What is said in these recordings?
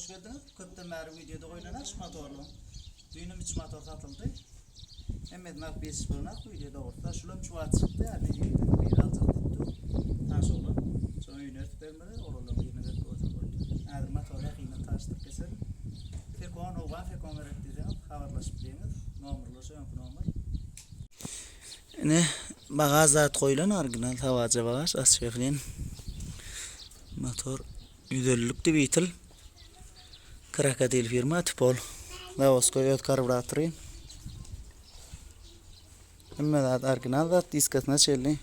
hoş geldiňiz. Köpden bäri wideoda goýlan şu motorlaryň. Düýnem üç motor satyldy. Hemmesini alyp ýetişip bolanok wideo dogrusy. Şulam şu wagt çykdy. Ýa bir ýigitden biri aljak diýipdi. Tanyş oglan. Şonuň öýüne eltip bermeli. Oglanlaryň birine berip goýjak boldy. Häzir motory ýakyndan tanyşdyryp geçelim. Fekon, owgan fekon gerek diýseňiz habarlaşyp biliňiz. Nomerler şu öňki nomer. Ine bagaž zat goýlan original sawaja bagaž asfeflin. Motor 150-lik dwitel. Krokodil firma Tpol. Zawodskoý öz karburatory. Hemme zat original zat diskasyna çenli.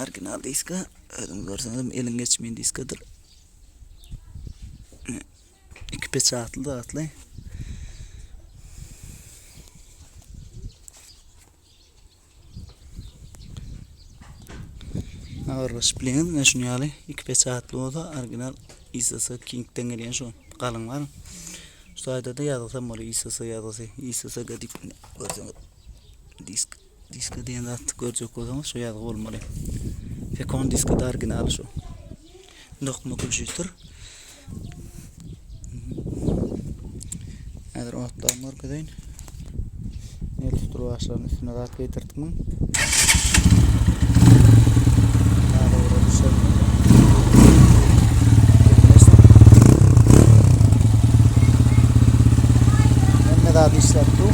Original diska. Özüňiz görseňiz eliň geçmeýän diskadyr. Iki peçatly zatly. Habarlaşyp bileňiz, mine şuny ýaly iki peçatly bolsa original ISS Kingden gelýän şu galyň bar. Şu taýda-da ýazgysam bolýar ISS ýazgysy. ISS diýip görseňiz disk diska diýen zat görjek bolsaňyz şu ýazgy bolmaly. Fekon diskada originaly şu. Dokma kompýuter. Häzir otlaryny görkezeýin. El tutduryp başlaryň üstüne zat geýdirdik muň. Hemme zady işläp dur.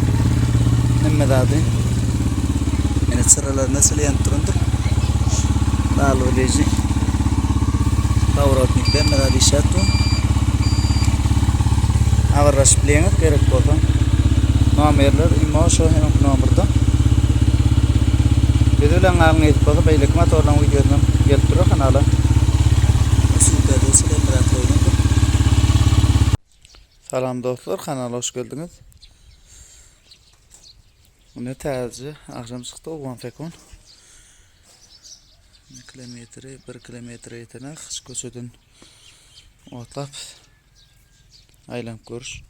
Hemme zady. Ýene çyralar nasıl ýanyp durandyr. Bagly bileji. Powrotnik hemme zady işläp dur. Habarlaşyp bileňiz gerek bolsa. Nomerler imo şo öňki nomerda. Biz bilen galyň nesip bolsa beýleki motorlaryň wideosynam gelip durar kanala. Salam dostlar kanala hoş geldiňiz. Mine täze agşam çykdy Owgan Fekon. Kilometri 1 kilometre ýeten şu köçeden otlap aýlanyp görüş.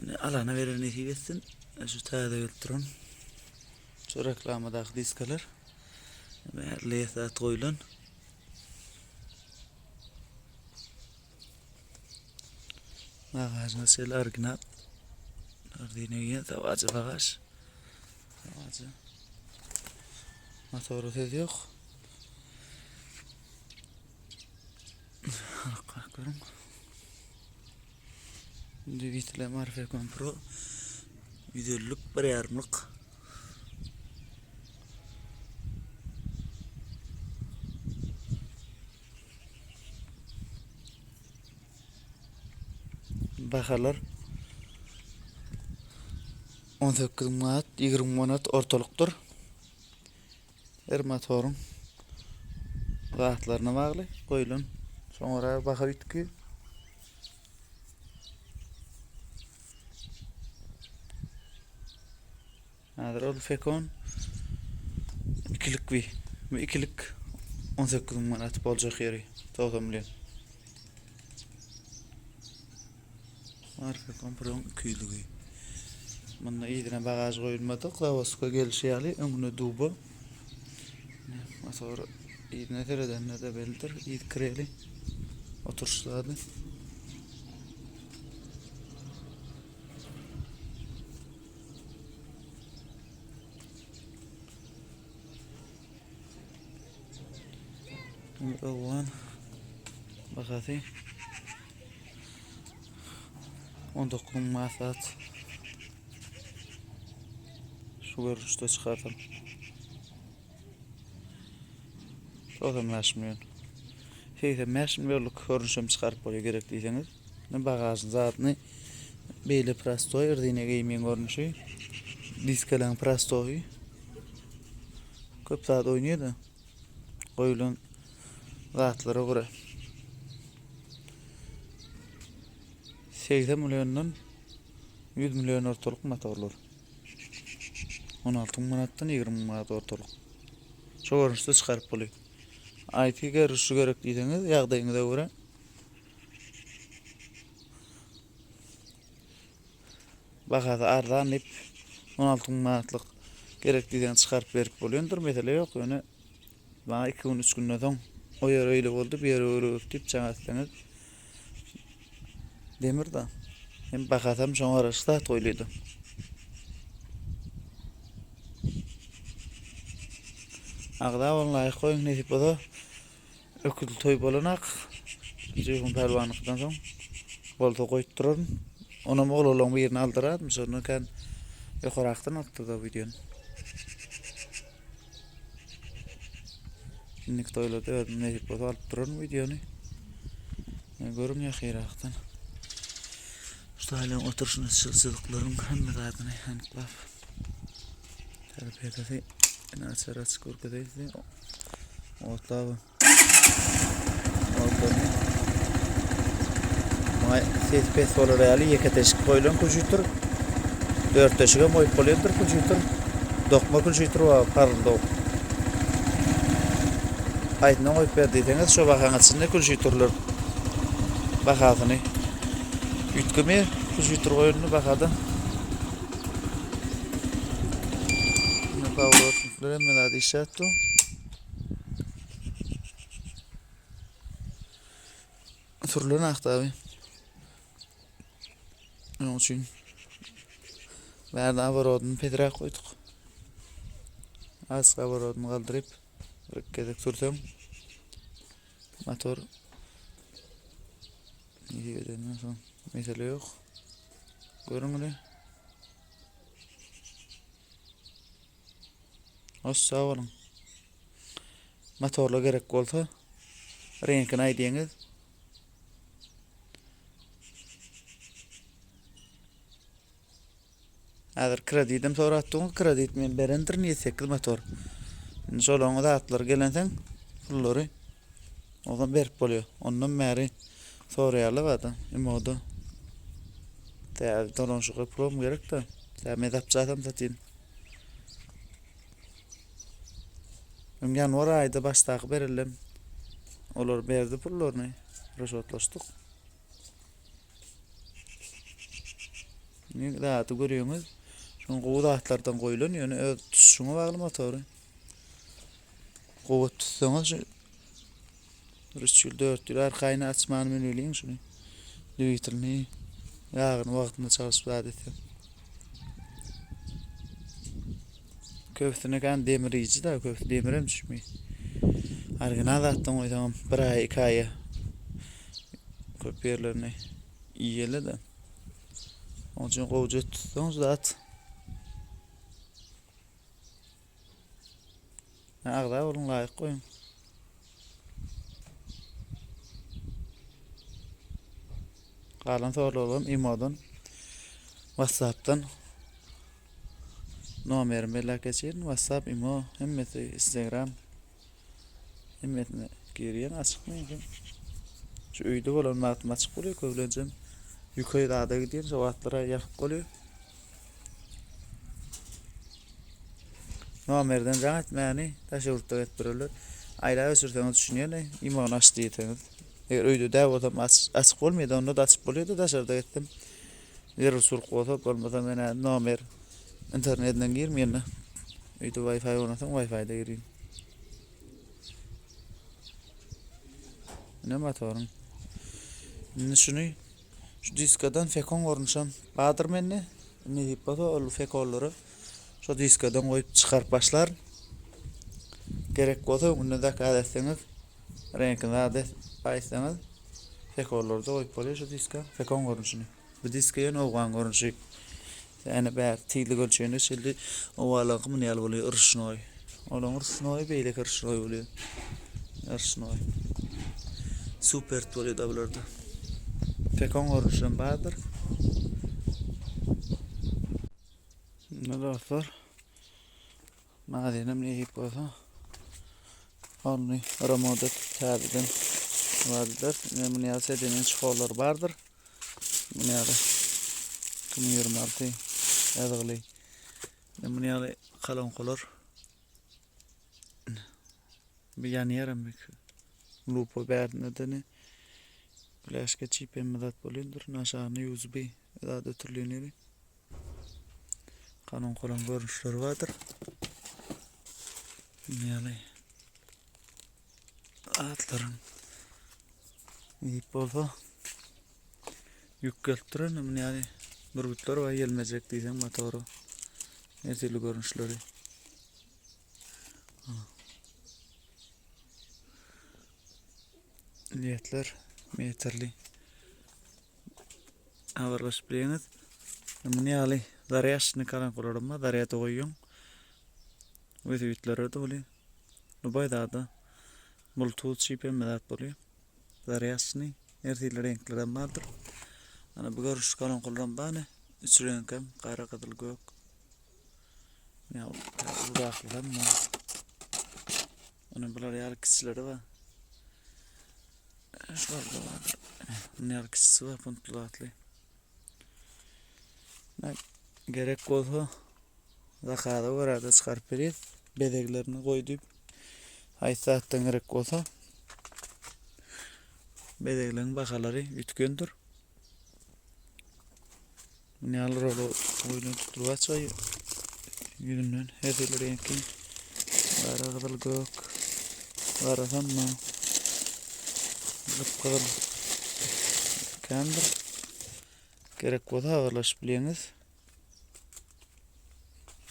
Indi alana beren nesip etsin. Şu täze gelip duran şu reklamadaky diskalar. Bärli esat goýlan. Bagajyna şeýle original. Ordine giýen sawajy bagaž. Sawajy. Motory söz ýok. Bak görüň. Dwitele Marfekon Pro 150-lik bir ýarymlyk. Bahalar 18 manat, 20 manat ortalykdyr. Her motoryň zatlaryna bagly goýlan. Şoňa görä baha üýtgär. Häzir ol fekon ikilik bi. Bu ikilik 18 müň manat boljak ýeri 90 million. Bar fekon proň 200-lügi. Munda yzyna bagaž goýulmadyk, zawoska gelişi ýaly öňüne duba. Motor yzyna seredende de bellidir. Yz kireli. Oturyş zady. Owgan bahasy 19 müň manat. Şu görnüşde çykarsam. 95 milyon. 85 milyonluk görnüşem çykaryp bolýar gerek diýseňiz. Bagažyň zadyny beýle prostoý rezina geýmeýän görnüşi. Diskalaň prostoýy. Köp zat oýnaýar-da. Goýulan zatlara görä. 80 milliondan 100 million ortalyk motorlar. 16 müň manatdan 20 müň manat ortalyk. Şo görnüşde çykaryp bolýar. IT görnüşi gerek diýseňiz, ýagdaýyňyza görä Bahasy arzan diýip 16 müň manatlyk gerek diýseň çykaryp berip bolýandyr, mesele ýok, ýöne maňa 2 gün 3 günden soň O ýer öýle boldy, bu ýer öýle boldy diýip jaň etseňiz demir da. Hem bahasam şoňa garaşly zat goýulýdy. Agza boluň, laýk goýuň, nesip bolsa öküzli toý bolanak. Jeýhun pälwanyňkydan soň bolsa goýup duraryn. Onam oglanlaryň birini aldyrardym, şondan kän ýokarakdan alypdyr-da wideony. Indiki toýlarda özüm nesip bolsa alyp duraryn wideony. Görüň ýakyrakdan. Şu taýlaryň oturyşyny, çyzyklaryň hemme zadyny anyklap. Terbiýesi ine açar açyk görkezeydi size. Otlaby. Otlaryny. Maý ses pes bolar ýaly ýeke teşik goýlan külşütür. Dört teşigem goýup bolýandyr külşütür. Dokma külşütür bar, paryldaw. Haýsyny goýup ber diýseňiz, şo bahaň içinde külşütürler bahasyny üýtgemeýär. Külşütür goýuldy bahada. Ine paworotnikler hemme zat işläp dur. Sürülen ak tabi. Onuň üçin bärde oborodyny pesräk goýduk. Azajyk oborodyny galdyryp bir gezek sürseň motor nesip edenden soň mesele ýok. Görüň ine. Hoş sag boluň. Motorla gerek bolsa reňkini aýdýaňyz. Häzir kredidem sorap durňyz, kredit men berendirin 7-8 motor. Indi şolaryň zatlary gelensoň pullary ozan berip bolýar. Ondan bäri soraýarlar bada imoda. Täze dolanyşyga pulum gerek-de. Täze men zapçasam satyn. Öň ýanwar aýda başdaky berildem. Olar berdi pullaryny. Raşotlaşdyk. Ne zady görýäňiz? Şoň gowy zatlardan goýlan, ýöne öz tutuşyňa bagly motory. Gowy tutsaňyz şu 3 ýyl, 4 ýyl arkaýyn açman müneliň şuny. Dwigatelini, ýagyny wagtynda çalyşyp zat etseň. Köpüsine kän demir iýiji da, köpüsi demirem düşmeýär. Original zatdan goýsaňam bir aý, iki aýa köp ýerlerini iýeli-de. Onuň üçin gowja tutsaň zat. Agza boluň, laýk goýuň. Galan soraglarym imodan, WhatsAppdan nomerimi belläp geçirin. WhatsApp, imo, hemmesi, Instagram hemmesine girýän açyk meňki. Şu öýde bolan wagtym açyk bolýar, köplenjem ýüke zada gidýän, şo wagtlara ýapyk bolýar. Nomerden jaň etmäni daş ýurtda etdirerler. Aýlap öçürseňiz düşünýän, imony aç diýseňiz. Eger öýde däl bolsam açyk bolmaýar, onda-da açyp bolýar-da daşarda gitsem. Zerurçylyk bolsa, bolmasa men nomer internetinden girmeýän-de. Öýde Wi-Fi bolansoň Wi-Fi-de girýän. Ine motoryň. Indi şuny şu diskadan fekon görnüşem bardyr mende. Nesip bolsa ol fekonlary şo diskadan goýup çykaryp başlaryn. Gerek bolsa öňünden zakaz etseňiz, reňkini zat aýtsaňyz fekonlary-da goýup bolýar şu diska, fekon görnüşini. Bu diska ýöne owgan görnüşi. Ýani bäri tizlik ölçeýände şeýle owalaňky muny ýaly bolýar, ruşnoý. Olaň ruşnoýy beýleki ruşnoý bolýar. Ruşnoý. Supert bolýar da bularda. Fekon görnüşi bardyr. Indi dostlar, Mazynym nesip bolsa ony remont edip täzeden bar eder. Ine muny ýaly sedeniň çukurlary bardyr. Muny ýaly 2026 ýazgyly. Ine muny ýaly kolonkalar. Bir ýanýar hem lupa bärinde ne flaşka çip hemme zat bolýandyr. Aşagyna USB zat ötürilýän ýeri. Kolonkalaryň görnüşleri bardyr. Muny ýaly. Atlaryň iýip bolsa ýük gelip duran muny ýaly bürgütler bar ýelmejek diýseň motory her türlü görnüşleri. Ledler metrli habarlaşyp bilýäňiz. Muny ýaly zarýaşny karaňkylarym bar, zarýada goýýaň. Wezütlere doly. Lubaý zada Bluetooth çip hemme zat bolýar. Zarýaşny her hili reňklerem bardyr. Ana bu görnüş kolonkalaram bar ine. Üç reňkem gara, gyzyl, gök. Ýa uluraklyram bar. Ony bular ýaly kiçileri bar. Şular da bardyr. Bunun ýaly kiçisi bar, puntly zatly. Gerek bolsa zakaza görä-de çykaryp berýäs. Bezeglerini goý diýip haýsy zatdan gerek bolsa bezegleriň bahalary üýtgendir. Muny ýaly rolo goýlan tutulgy açaý. Ýüzünden her hili reňki gara, gyzyl, gök, gara sanma, gyp-gyzyl kändir. Gerek bolsa habarlaşyp bilýäňiz.